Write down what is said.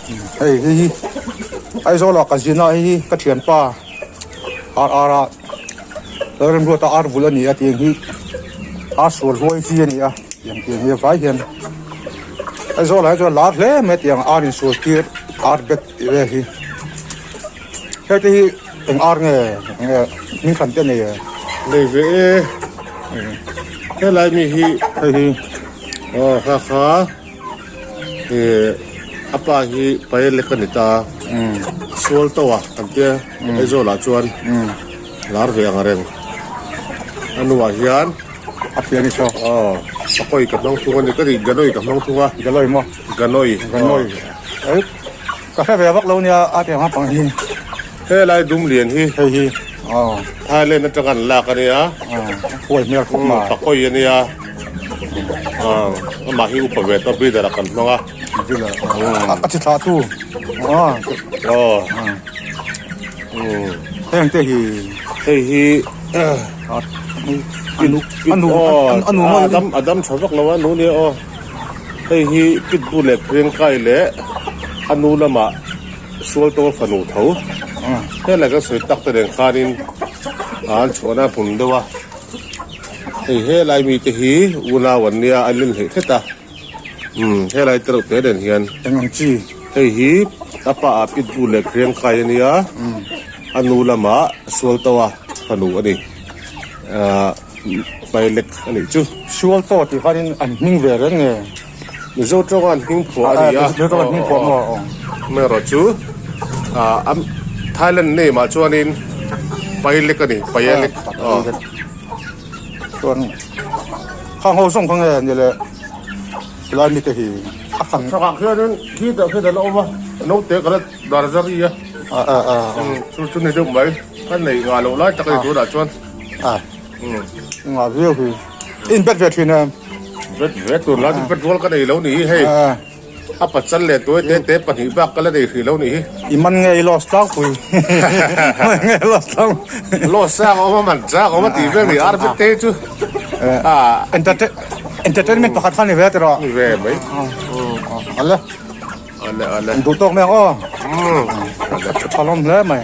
Hei hei hi Aizawl ah ka zin a hei hi ka thianpa ar ar a Lalremruata ar vul a ni a tiang hi ar sual huai chi a ni a tiang tiang hi a vai hian Aizawl ah hi chuan lar hle mai tiang ar insual tir ar bet tih vel hi hei te hi eng ar nge enge hming hran te a nei e. Nei ve e helai mi hi hei hi aw kha kha. Ih a pa hi pailek a ni ta sual tawh a kan tia Aizawl ah chuan lar ve ang reng a nuah hian a pian ni saw aw pakawih ka hmang thung a ni ka nih ganoi ka hmang thung a ganoi maw ganoi ganoi ei ka hre ve vak lo nia a tiang a pang hi helai dum lian hi hei hi aw Thailand atanga an lak a nia huai hmel khawp mai pakawih a nia. Amah hi upa ve tawh breeder ah kan hmang a. A chi thlah tu. Aw. Heng te hi. Hei hi. Anu anu anu adam adam tha vak lo a nu nia aw. Hei hi pitbull leh priyankai leh anu lamah sualtawl fanu tho. Helai kan sawi tak te nen khanin an chhuahna hmun deuh a. Hei helai mite hi unau an nia an inhleih hret a umm helai te reuh te nen hian eng ang chi hei hi a pa ah pitbull leh priyankai a nia a nu lamah sualtawa fanu a ni ahh pailek a nih chu. Sualtaw tih khanin an hming ve reng nge? Mizo tawnga an hming phuah a ni a Mizo tawnga an hming phuah maw aw. Amaherawh chu ah Thailand name ah chuanin Pailek a ni Paialek aw. Chuan khang ho zawng kha nge ni le tilai mite hi a khan. Chakah khianin khi tah khian an awm a naute ka la dar zar i a chu chu ni deuh mai ka nei ngah loh lai tak a ni tunah chuan. Ngah viau hi. In bet ve thin em? Bet ve tur la bet rual ka nei lo ni hi hei. A pachal leh tuai te te pahnih bak ka la nei hrih lo ni hi. I man nge i loss tlangpui. Man nge i loss tlang. Loss chak a awm a man chak a awm a tih vel ni ar bet te chu. Entertainment pakhat kha ni ve tiraw? Ni ve mai. Ale. Ale ale. Duh tawk mai ang aw. Tha hlawm hle mai.